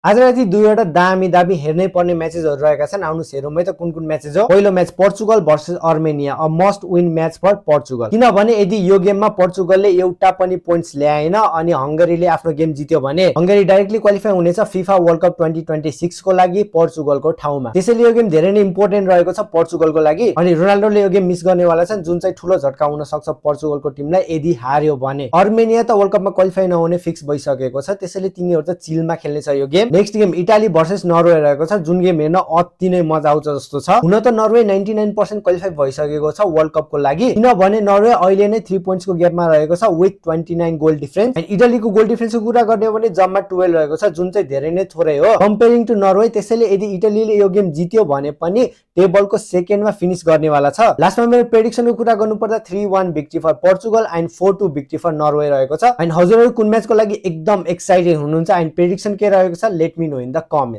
आज राति दुईवटा दामी हेर्नै पर्ने म्याचेसहरु रहेका छन्। आउनुस् हेरौँ है त कुन म्याचेस हो। पहिलो match Portugal versus Armenia, a must win match for Portugal. किनभने यदि यो गेममा पोर्चुगलले एउटा पनि पोइन्ट्स ल्याएन अनि हंगरीले आफ्नो गेम जित्यो भने हंगरी डाइरेक्टली क्वालिफाई हुनेछ फिफा वर्ल्ड कप 2026 को लागि पोर्चुगलको ठाउँमा। त्यसैले यो गेम धेरै नै इम्पोर्टेन्ट रहेको छ पोर्चुगलको लागि अनि रोनाल्डोले यो गेम मिस गर्नेवाला छन्, जुन चाहिँ ठूलो झट्का हुन सक्छ पोर्चुगलको टिमलाई यदि हार्यो भने। अर्मेनिया त वर्ल्ड कपमा क्वालिफाई नहुने फिक्स भइसकेको छ, त्यसैले तिनीहरु त चिलमा खेल्ने छ यो game. Next game Italy versus Norway रहेको छ, जुन गेम हेर्न अति नै मजा आउँछ जस्तो छ। हुन त नर्वे 99% क्वालिफाई भइसकेको छ वर्ल्ड कपको लागि, किनभने नर्वे अहिले नै 3 पोइन्ट्स को ग्यापमा रहेको छ विथ 29 गोल डिफरेन्स। एन्ड इटालीको गोल डिफरेन्सको कुरा गर्ने हो भने जम्मा 12 रहेको छ, जुन चाहिँ धेरै नै थोरै हो कम्पेयरिङ टु नर्वे। त्यसैले यदि इटालीले यो गेम जित्यो भने पनि टेबलको सेकेन्डमा फिनिश गर्नेवाला छ। लास्टमा मेरो प्रेडिक्सनको कुरा गर्नुपर्दा 3-1 victory for Portugal and 4-2 victory for Norway रहेको छ। एन्ड हजुरहरु कुन म्याचको लागि एकदम एक्साइटेड हुनुहुन्छ एन्ड प्रेडिक्सन के रहेको छ let me know in the comments.